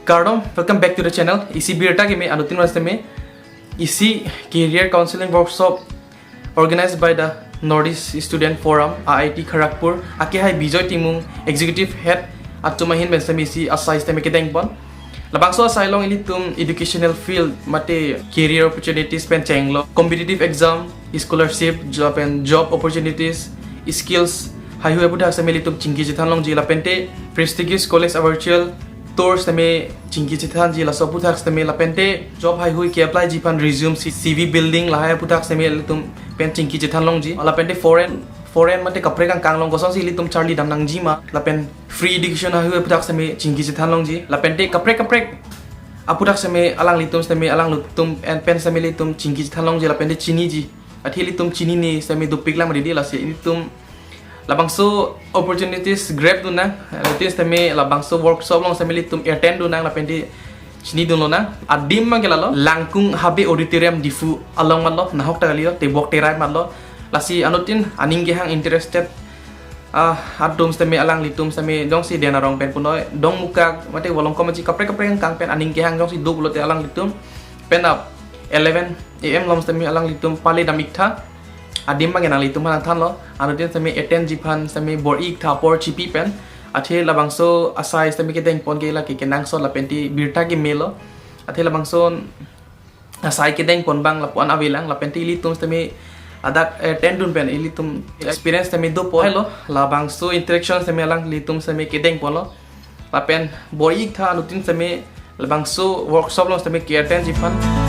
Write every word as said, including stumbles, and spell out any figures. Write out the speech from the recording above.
Kardom, welcome back to the channel. Isi birta keme anuttin pen sitame isi career counseling workshop organized by the Northeast Student Forum, I I T Kharagpur, akehai Bijoy Timung, Executive Head atum ahin pen sitame isi asai sitame kedengpon. Labangso asai along ilitum educational field mate career opportunities pen chenglo, competitive exam, scholarship, job and job opportunities, skills haihui aphuthak sitame ilitum chingki chethan longji, lapente prestigious college a virtual tour sitame chingki chethanji, laso aphuthak sitame, lapente job haihui ke-applyji aphan resume, C-, C V building lahai aphuthak sitame ilitum pen chingki chethan longji, lapente foreign, foreign mate kaprek angkang along kosonsi ilitum charli dam nangji ma, lapen free education haihui aphuthak sitame chingki chethan longji, lapente kaprek kaprek aphuthak sitame alanglitum sitame alanglitum en pen sitame ilitum chingki chethan longji, lapente chiniji. Athe ilitum chinine sitame dopik lang ma didi, lasi ilitum labangso opportunities grab dun nang, anuttin sitame labangso workshop along sitame ilitum attend dun nang, lapente chini dun lonang. Adim abangke lalo, Langkung Habe Auditorium Diphu along matlo, nahok ta kalilo, tebok terai matlo. Lasi anuttin aning kehang interested, ah, atum sitame alanglitum sitame jongsi Den Arong pen punoi, Dongmukak mate Volongkom aji kaprek kaprek angkang pen aning kehang jongsi do pulote alanglitum penap eleven A M along sitame alanglitum pale dam iktha. Adim abangke nanglitum aphan nangthanlo, anuttin sitame attendji aphan sitame bor-i iktha apor chipi pen. Athe labangso asai sitame kedengpon ke lake kenangsot lapente birta kemelo. Athe labangso asai kedengpon abang lapu-an avelang, lapente ilitum sitame adak, eh, attend dun pen ilitum experience sitame dopo. Helo, labangso interaction sitame alanglitum sitame kedengponlo. Lapen bor-i iktha anuttin sitame labangso workshop along sitame ke-attendji aphan.